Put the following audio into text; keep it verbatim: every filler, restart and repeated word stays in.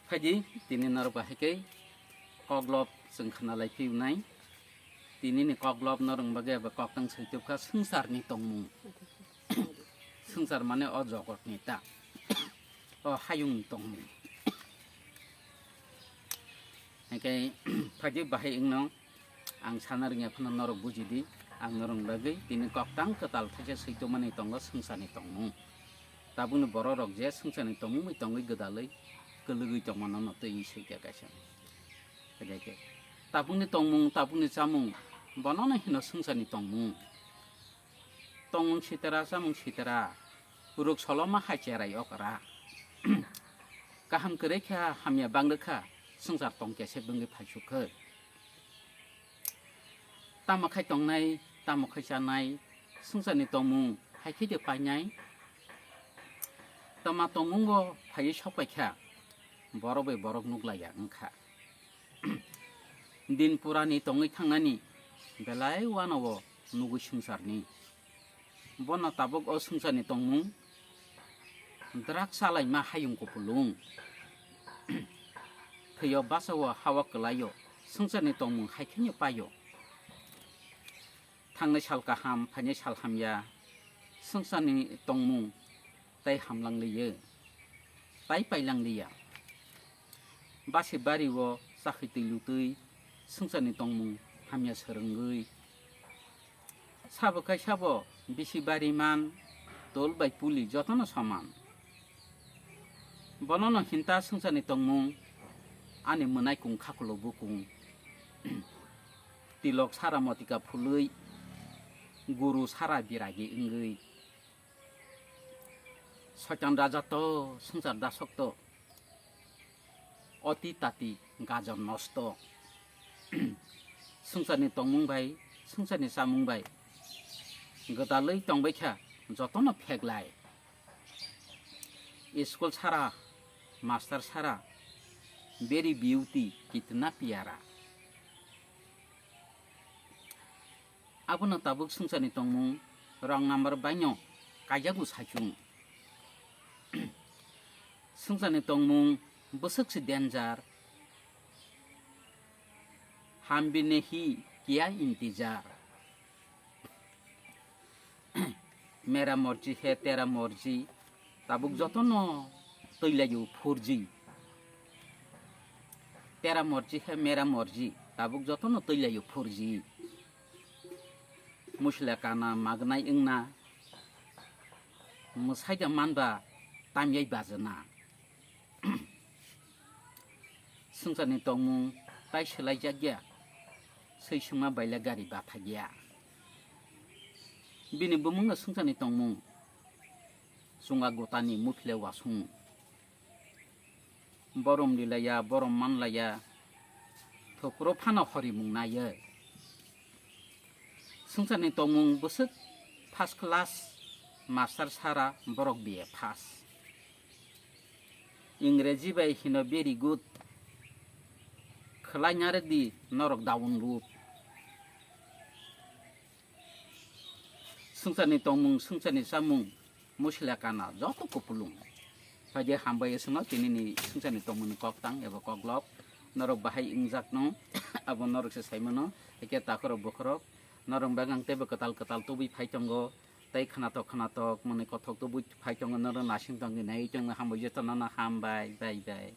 Phaidi, tini norok bahai khe koklop chwng khna lai phiunai. Tini ni koklop norok bagwi abo koktang swi tubkha swngcharni tongmung. Swngchar mane o jogotni ta, o hayungni tongmung. Hingkhe phaidi bahai wngno ang sana rwngya phano norok bujidi, ang norok bagwi tini koktang kwtal thaisa swi tubmani tongo swngcharni tongmung. Tabukni borok rok je swngcharni tongmung bai tongwi gwdalwi kwlwgwi tongmano no twi swi khe kaisa. Hwnkhe tabukni tongmung, tabukni chamung, bonono hino swngcharni tongmung. Tongmung sitara, chamung sitara, ruk soloma hai cherai okra. Kaham kwrwi kha, hamya bang rwkha, swngchar tong khe se bwngwi phaisuk khe. Tamo khai tongnai, tamo khai chanai, swngcharni tongmung hai khe de painai. Tama tongmungo phaiwi sok paikha, borok bai borok nuklaiya wngkha. Din purani tongwi thangnani belai uanao nugwi swngcharni. Bono tabuk o swngcharni tongmung drak chalaima hayung kupulung. Thwio bachao hawa kwlaio, swngcharni tongmung hai kheno paio. Thangnai sal kaham, phainai sal hamya, swngcharni tongmung tai hamlang liya, tai pailang liya. Basi bari o chakhwi twi lutwi swngcharni tongmung hamya swrwngwi. Sabo kaisa bo bisi bari man, tol bai puli jotono soman. Bonono hinta swngcharni tongmung ani mwnaikung khakulo bukung. Tilok sara motika phulwi, guru sara biragi wngwi. Soitan raja to, swngchar dasok to, oti tati gajor nosto. Swngcharni tongmung bai, swngcharni chamung bai gwdalwi tongbaikha, jotono pheklai. School sara, master sara, very beauty, kitna piyara. Abono tabuk swngcharni tongmung wrong number baino kaijago saichung. Swngcharni tongmung bwswk se danger. Ham bhi nahi kiya intizar. Mera morji hai tera morji, tabuk jotono twilaio four G. Tera morji hai mera morji, tabuk jotono twilaio four G. Musla kana magnai wngna, mwsaida manba tamyai bajana. Swngcharni tongmung tai swlaijakya, swi swngma baila gari bathakya. Bini bumungno swngcharni tongmung chunga gotani muphile wasung. Borom lilaya, borom manlaya, thopro phano horimung naiya. Swngcharni tongmung bwswk first class, master sara borok B A pass. Ingreji bai hino very good, khwlai narwk di norok download. Swngcharni tongmung, swngcharni chamung, musla kana joto kupulung. Phaidi hambai swngno tinini swngcharni tongmungni koktang eba koklop. Norok bahai wngjakno abo norok se saimano. Hake takhorok bokhorok norok begang teibo kwtal kwtal tubui phai tongo. Tei khwnatok khwnatok mwnwi kothok tubui phai tongo, norok nasing tongwi naiwi tongno hambai jotono no hambai, bye bye.